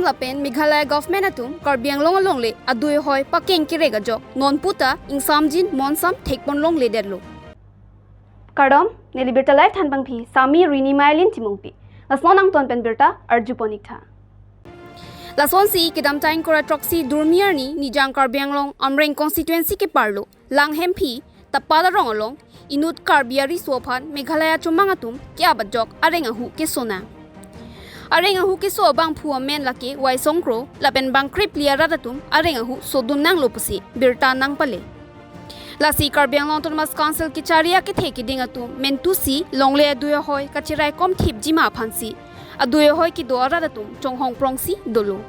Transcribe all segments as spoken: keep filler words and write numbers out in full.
lapen Meghalaya government atum Karbi Anglong alongle adui ahoi pakeng kerek ajok non puta ingsamjin monsam thekpon longledetlo. Kardom, neli Birta Live thanpangphi Sami Rini Mailin Timungpi. Lason angton pen birta arjupon-ik tha. Lasonsi kedamtang ingkoi ra throksi Durmi arni Nijang Karbi Anglong Amreng constituency keparlo Langhemphi Tapat arong along inut Karbi ariso aphan Meghalaya chomang atum ke-ap ajok areng ahu keso nang. Areng ahu keso abangphu amen lake Waisong Kro lapen bang krepli arat atum areng ahu sodun nanglo pusi birta nangpale. Lasi Karbi Anglong Autonomous Council kechari akethe keding atum mentusi longle adui ahoi kacheraikom thipji ma aphansi adui ahoi kedo arat atum chonghong prongsi dolo.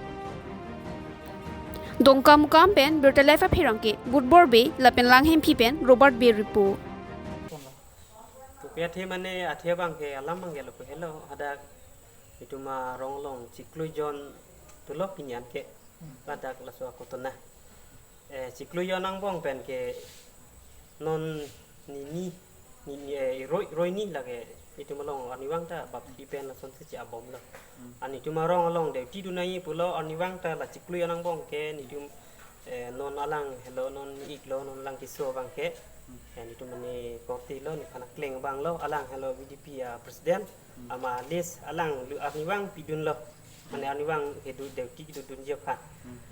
Dongkamukam pen Birta Live apherangke Budbor Bey lapen Langhemphi pen Robert Bey report. Kopi athe mane athe abangke alam abangke lo helo hadak itum arong along chiklo jon tulok pinyan ke ladak laso akotona. Eh, chiklo jon angbong pen ke non nini nini eh, roi roi ni lake itum along arnivang ta bapti pen lasonsi che-abomlo. An itum arong along duty dun nangji pulo arnivang ta la chiklo jon angbong ke nitum eh, non alang helo non iklo non alang keso abangke. Eh, nitum mane korte lo nephan akleng abanglo alang helo V D P a president. Ama list alang lu arnivang pidunlo. Mane arnivang kedo duty kedodunji aphan.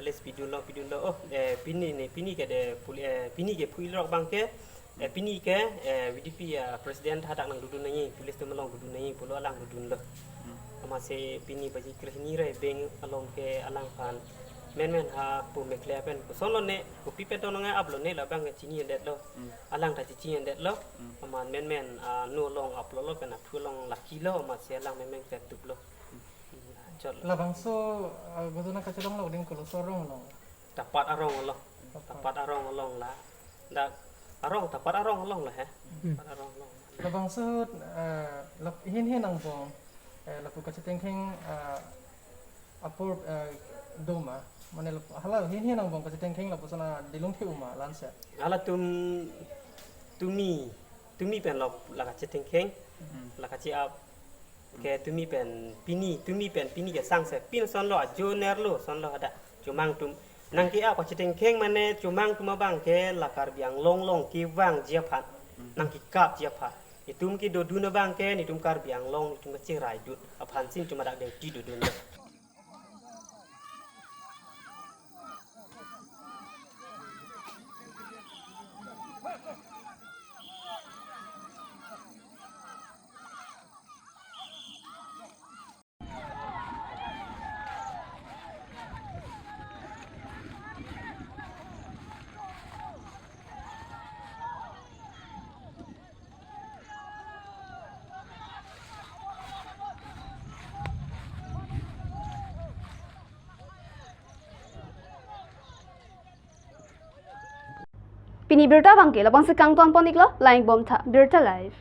List pidunlo pidunlo. Oh, eh, pini ne pini ke de pul- eh, pini ke phuilrok abangke. Eh, pini ke eh, V D P a president hadak nangdodun nangji, police atum along dodun nangji pulo alang dodunlo. Amatsi pini baji krehini rai beng along ke alangphan menmen ha pu mekle pen kosonlo ne, kopi pen tong nang aplo ne labang ke chini endetlo. Alang ta chini endetlo. Amat menmen ah, nu along aplo lo pen aphu along lakilo amatsi alang menmen ke duplo. Chotlo. Labangso ah, godona kachelong lo ding koloso arong along. Tapat arong along. Tapat. Tapat arong along la. Dak arong Tapat arong along la he. Tapat arong along. Labangso eh, lap hin hin angbong eh, lapu kachetengkheng eh, apor eh, doma. Mane lap- hala hin hin angbong kachetengkheng lapuson adilung thi uma lansa. Halatum tumi tumi pen lok la kachetengkheng la kache-ap ke tumi pen pini tumi pen pini ke sangse pin sonlo ajo nerlo sonlo hadak chomang atum nangke-ap kachetengkheng mane chomang atum abangke la Karbi Anglong along kevangji aphan nangkekapji aphan itum kedodun abangke nitum Karbi Anglong nitum kacheraidun aphansi nitum hadak duty dodunlo. Pini birta abangke labangsi kangtonpon-iklo, lang-ik bom tha Birta Live.